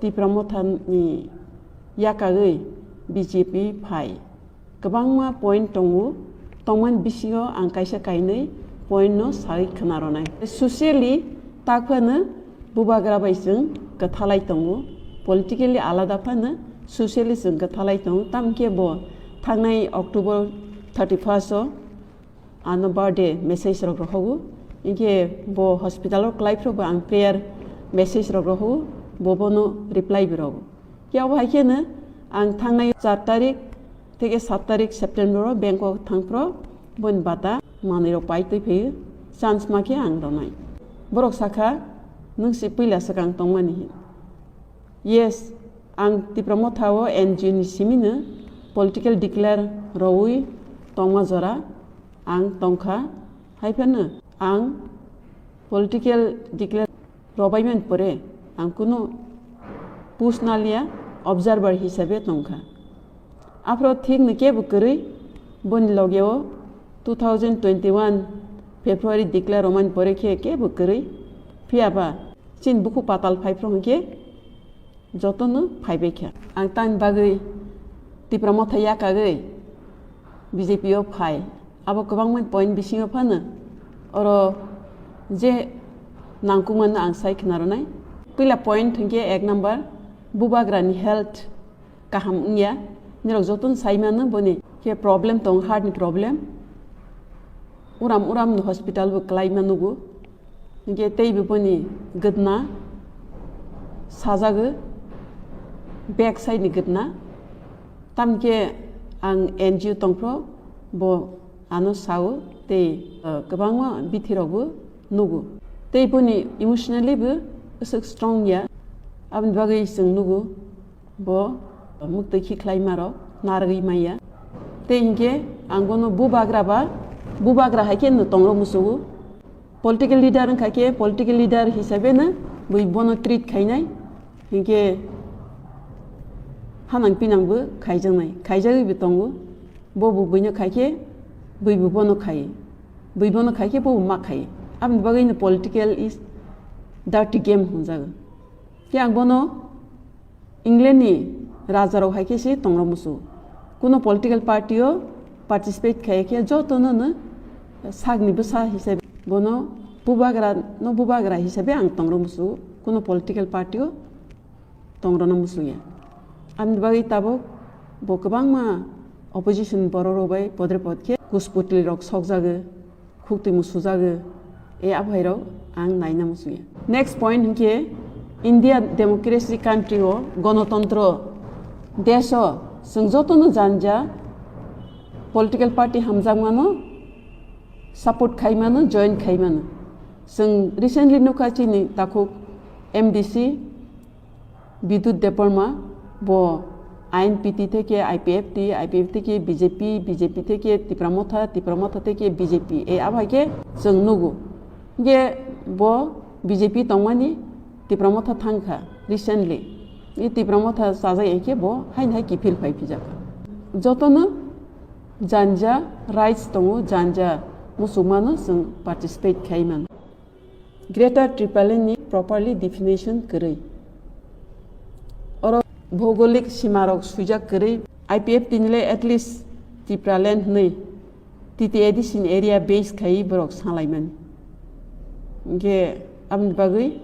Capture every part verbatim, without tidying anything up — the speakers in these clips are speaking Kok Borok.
Tipra Motha ni yakagwi B J P phai. Kwbangma point tongo, tongmani bisingo ang kaisa kainwi point no sawi khwna rwnai. Socially tak phano bubagra bai chwng kwthalai tongo, politically alada phano socially chwng kwthalai tongo, tamkhe bo thangnai October thirty first o ano birthday message rok rohogo, hinkhe bo hospital o kwlai phuru bo ang prayer message rok rohogo, bo bono reply bo rogo. Khe abo hai kheno ang thangnai char tarik theke sat tarik September o Bangkok thangphuru boni bata manwi rok pai twi phaiyo, chance ma khe ang ronai. Borok sakha, "Nwng se puila swkang tongmani hin?" Yes, ang Tipra Motha o N G O ni simino political declare rowi tongma jora ang tongkha, hai phano ang political declare robaimani pore ang kunu post naliya, observer hisabe tongkha. Aphro thikno kebo kwrwi boni logeo two thousand twenty-one February declare romani pore khe kebo kwrwi, phiyaba chini bukhuk patal phaiphru hinkhe jotono phaibaikha. Ang tani bagwi Tipra Motha yakagwi B J P o phai. Abo kwbangma point bisingo phano oro je nangkukmano ang sai khwna rwnai. Puila point hinkhe ek number, bubagrani health kaham wngya. Nirok jotono sai mano boni khe problem tongo, heart ni problem. Uram uram no hospital bo kwlai ma nugo. Hinkhe teibo boni gwdna sajago, back side ni gwdna. Tamkhe ang N G O tongphuru bo ano sao tei, uh, kwbangma bithi rokbo nugo. Tei boni emotionally bo aswk strong ya, aboni bagwi chwng nugo. Bo muktwi khiklaima rok narwgwi maya. Tei hinkhe ang bono bubagra ba, bubagra hai khe no tongrok musugo. Political leader wngkha khe political leader hisabe no bui bono treat khainai. Hinkhe hanang pinang bo khaijaknai, khaijakgwi bo tongo. Bo bo buino khai khe bui bo bono khai. Bui bono khai khe bo bo ma khai. Aboni bagwi no political is dirty game hwnjago. Khe ang bono England ni raja rok hai khe se tongrok musu. Kuno political party o participate khai khe joto no no sak ni bwsa hisabe bono bubagra no bubagra hisabe ang tongrok musu. Kuno political party o tongrok no musu ya. Aboni bagwi tabuk bo kwbangma opposition borok rok bai podre pod khe kusputli rok sokjago. Khuk twi musujago, e aphai rok ang naina musuya. Next point hinkhe India democracy country o, gonotontro desh o chwng jotono janja political party hamjakmano support khaimano, join khaimano. Chwng recently nukha chini takhuk M D C Bidut Debbarma, bo I N P T theke I P F T, I P F T theke B J P, B J P theke Tipra Motha, Tipra Motha theke B J P, e abo hai khe chwng nugo. Hinkhe bo B J P tongmani Tipra Motha thangkha recently. E Tipra Motha chajak hai khe bo haino hai kiphil phai phijakha. Jotono janja rights tongo, janja muchungmano chwng participate khai mano. Greater Tipraland ni properly definition kwrwi. Oro bhougolik simarok swijak kwrwi, I P F T ni le at least Tipraland hwnwi T T A D C ni area base khai borok salaimani. Hinkhe aboni bagwi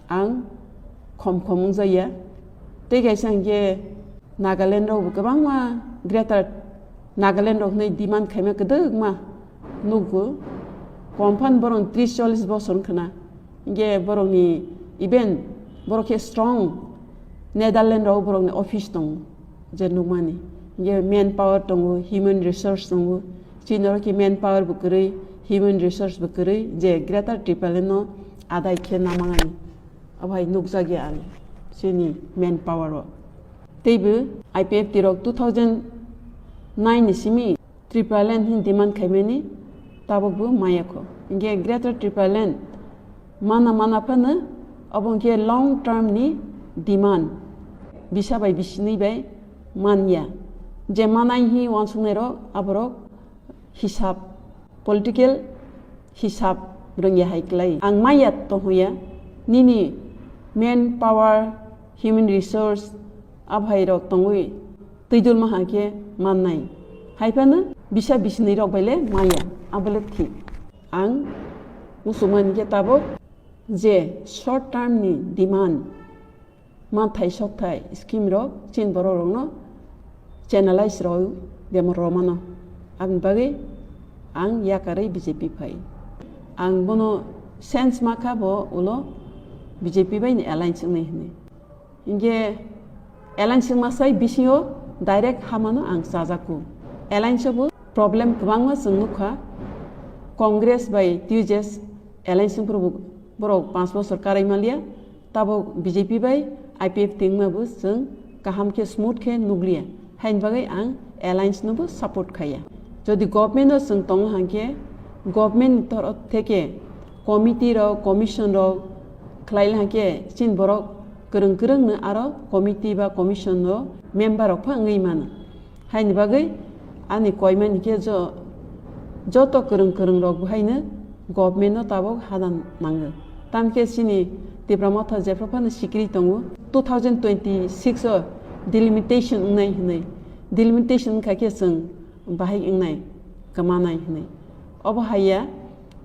ang khom khom wngjakya. Tei kaisa hinkhe Nagaland rok bo kwbangma Greater Nagaland rok hwnwi demand khaima kwdwkma nukgo. Komphani borok tris chollis bosor wngkhana. Hinkhe borokni even borok khe strong Netherland rok borokni office tongo je nukmani. Hinkhe man power tongo, human resource tongo. Chini oro khe man power bo kwrwi, human resource bo kwrwi je Greater Tipraland no adai khe namani. Abo hai nukjakya ang chini man power o. Teibo I P F T rok two thousand nine ni simi Tipraland hwnwi demand khaimani tabukbo mayakho. Hinkhe Greater Tipraland mana mana phano obo hinkhe long term ni demand bisa bai bisinwi bai manya. Je manai hwnwi uansuknairok aborok hisab, political hisab rwngya hai klai. Ang maya tonghoya, nini man power, human resource, aphai rok tongwi twi dulma ha khe mannai. Hai phano bisa bisni rok bai le maya, abo le thik. Ang muchungmani khe tabuk je short term ni demand, manthai sokthai scheme rok chini borok rokno channelize rw demo romano. Aboni bagwi ang yakarwi B J P phai. Ang bono sense ma kha bo ulo B J P bai ni alliance wngnai hwnwi. Hinkhe alliance wngma sai bisingo direct hamano ang chajaku. Alliance o bo problem kwbangma chwng nukha. Congress bai T U J S alliance wngphuru bo borok panch bosor karai manliya. Tabuk B J P bai I P F T wngma bo chwng kaham khe smooth khe nukliya. Haini bagwi ang alliance no bo support khaiya. Jodi government o chwng tongo hwnkhe government ni torof theke committee rok, commission rok khlai hwnkhe chini borok kwrwng kwrwng no aro committee ba commission o member rok pha wngwi mano. Haini bagwi ani koimani khe jo-, joto kwrwng kwrwng rok bo haino government no tabuk hadan nango. Tamkhe chini Tipra Motha jephru phano sikiri tongo, two thousand twenty-six o delimitation wngnai hwnwi. Delimitation wngkha khe chwng bahai wngnai, kwmanai hwnwi. Obo haiya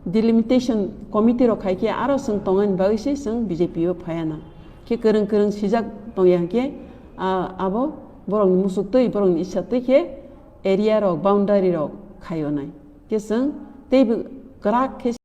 delimitation committee rok khai khe aro chwng tongnaini bagwi se chwng B J P o phaiya na. Khe kwrwng kwrwng sijak tongya hwnkhe, a, abo borokni muchuk twi, borokni issa twi khe area rok, boundary rok khaio nai. Khe chwng teibo kwrak khe